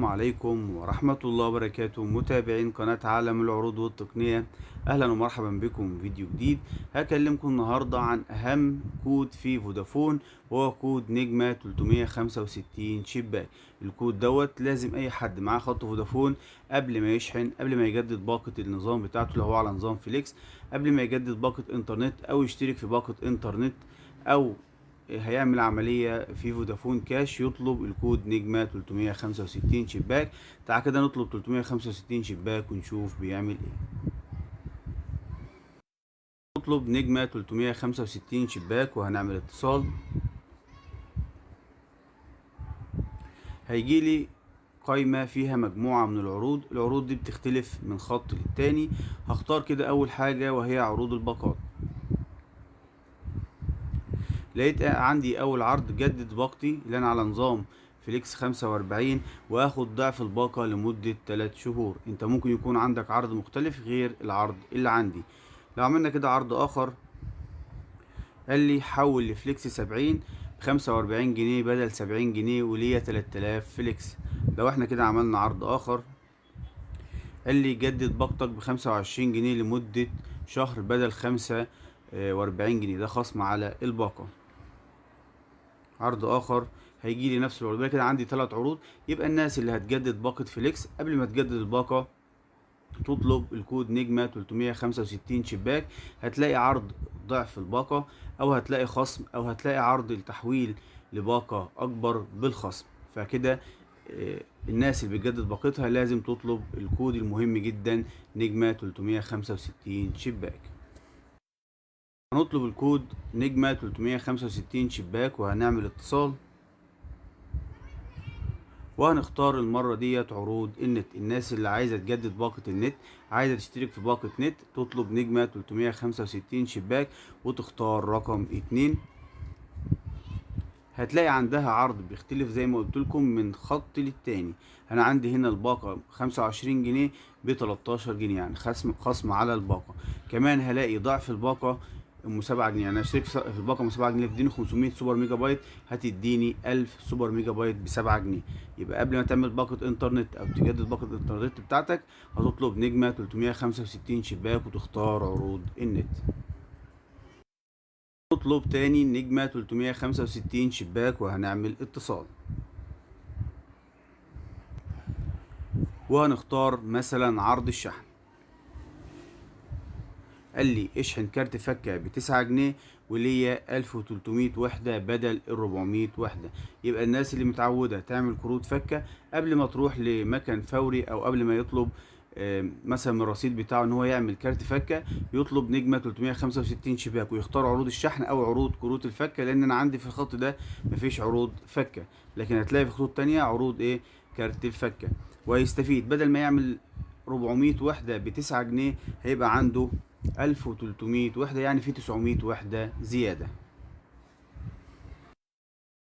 عليكم ورحمة الله وبركاته، متابعين قناة عالم العروض والتقنية، أهلا ومرحبا بكم في فيديو جديد. هكلمكم النهاردة عن أهم كود في فودافون، وهو كود نجمة 365 شباك. الكود دوت لازم أي حد معاه خط فودافون قبل ما يشحن، قبل ما يجدد باقة النظام بتاعته لو هو على نظام فليكس، قبل ما يجدد باقة انترنت أو يشترك في باقة انترنت أو هيعمل عملية في فودافون كاش، يطلب الكود نجمة 365 شباك. تعال كده نطلب 365 شباك ونشوف بيعمل ايه. نطلب نجمة 365 شباك وهنعمل اتصال. هيجيلي قايمة فيها مجموعة من العروض، العروض دي بتختلف من خط للتاني. هختار كده أول حاجة وهي عروض الباقات. لقيت عندي اول عرض، جدد باقتي اللي انا على نظام فليكس 45 واخد ضعف الباقة لمدة 3 شهور. انت ممكن يكون عندك عرض مختلف غير العرض اللي عندي. لو عملنا كده عرض اخر، قال لي حول لفليكس 70 بخمسة وأربعين جنيه بدل 70 جنيه وليا 3000 فليكس. لو احنا كده عملنا عرض اخر، قال لي جدد باقتك ب25 جنيه لمدة شهر بدل 45 جنيه، ده خصم على الباقة. عرض اخر هيجي لي نفس العروض. كده عندي 3 عروض. يبقى الناس اللي هتجدد باقة فليكس قبل ما تجدد الباقة تطلب الكود نجمة 365 شباك، هتلاقي عرض ضعف الباقة، او هتلاقي خصم، او هتلاقي عرض التحويل لباقة اكبر بالخصم. فكده، الناس اللي بتجدد باقتها لازم تطلب الكود المهم جدا نجمة 365 شباك. هنطلب الكود نجمة 365 شباك وهنعمل اتصال، وهنختار المرة ديت عروض النت. الناس اللي عايزة تجدد باقة النت، عايزة تشترك في باقة نت، تطلب نجمة 365 شباك وتختار رقم 2. هتلاقي عندها عرض بيختلف زي ما قلت لكم من خط للتاني. انا عندي هنا الباقة 25 جنيه بتلتاشر جنيه، يعني خصم على الباقة. كمان هلاقي ضعف الباقة ام 7 جنيه، يعني اشترك في الباقة ام 7 جنيه بتديني 500 سوبر ميجا بايت، هتديني 1000 سوبر ميجا بايت ب7 جنيه. يبقى قبل ما تعمل باقة انترنت او تجدد باقة الانترنت بتاعتك هتطلب نجمة 365 شباك وتختار عروض النت. نطلب تاني نجمة 365 شباك وهنعمل اتصال، وهنختار مثلا عرض الشحن. قال لي اشحن كارت فكة ب9 جنيه وليا 1300 وحدة بدل 400 وحدة. يبقى الناس اللي متعودة تعمل كروت فكة قبل ما تروح لمكان فوري او قبل ما يطلب، مثلا من الرصيد بتاعه ان هو يعمل كارت فكة، يطلب نجمة 365 شباك ويختار عروض الشحن او عروض كروت الفكة، لان انا عندي في الخط ده مفيش عروض فكة، لكن هتلاقي في خطوط تانية عروض كارت الفكة. وهيستفيد بدل ما يعمل 400 وحدة ب9 جنيه هيبقى عنده 1300 وحدة، يعني في 900 وحدة زيادة.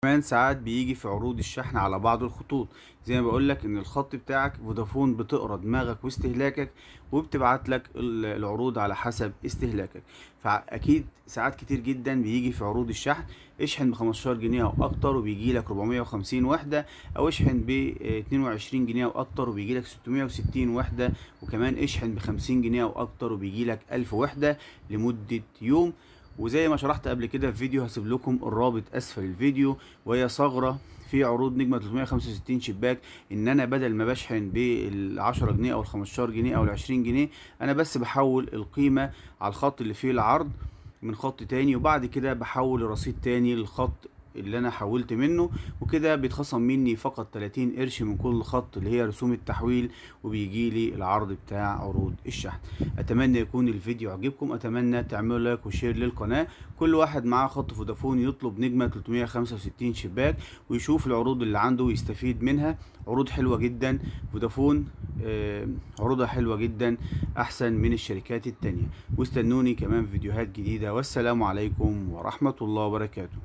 كمان ساعات بيجي في عروض الشحن على بعض الخطوط، زي ما بقولك ان الخط بتاعك فودافون بتقرا دماغك واستهلاكك وبتبعت لك العروض على حسب استهلاكك. فاكيد ساعات كتير جدا بيجي في عروض الشحن اشحن ب15 جنيه او اكتر وبيجي لك 450 وحدة، او اشحن ب 22 جنيه او اكتر وبيجي لك 660 وحدة، وكمان اشحن ب50 جنيه او اكتر وبيجي لك 1000 وحدة لمدة يوم. وزي ما شرحت قبل كده في فيديو هسيب لكم الرابط اسفل الفيديو، وهي ثغرة في عروض نجمة 365 شباك، ان انا بدل ما بشحن بالعشرة جنيه او الخمستاشر جنيه او العشرين جنيه، انا بس بحول القيمة على الخط اللي فيه العرض من خط تاني، وبعد كده بحول الرصيد تاني للخط اللي انا حولت منه، وكده بيتخصم مني فقط 30 قرش من كل خط اللي هي رسوم التحويل، وبيجي لي العرض بتاع عروض الشحن. اتمنى يكون الفيديو عجبكم، اتمنى تعملوا like و share للقناة. كل واحد معاه خط فودافون يطلب نجمة 365 شباك ويشوف العروض اللي عنده ويستفيد منها. عروض حلوة جدا فودافون، عروضها حلوة جدا احسن من الشركات التانية. واستنوني كمان فيديوهات جديدة، والسلام عليكم ورحمة الله وبركاته.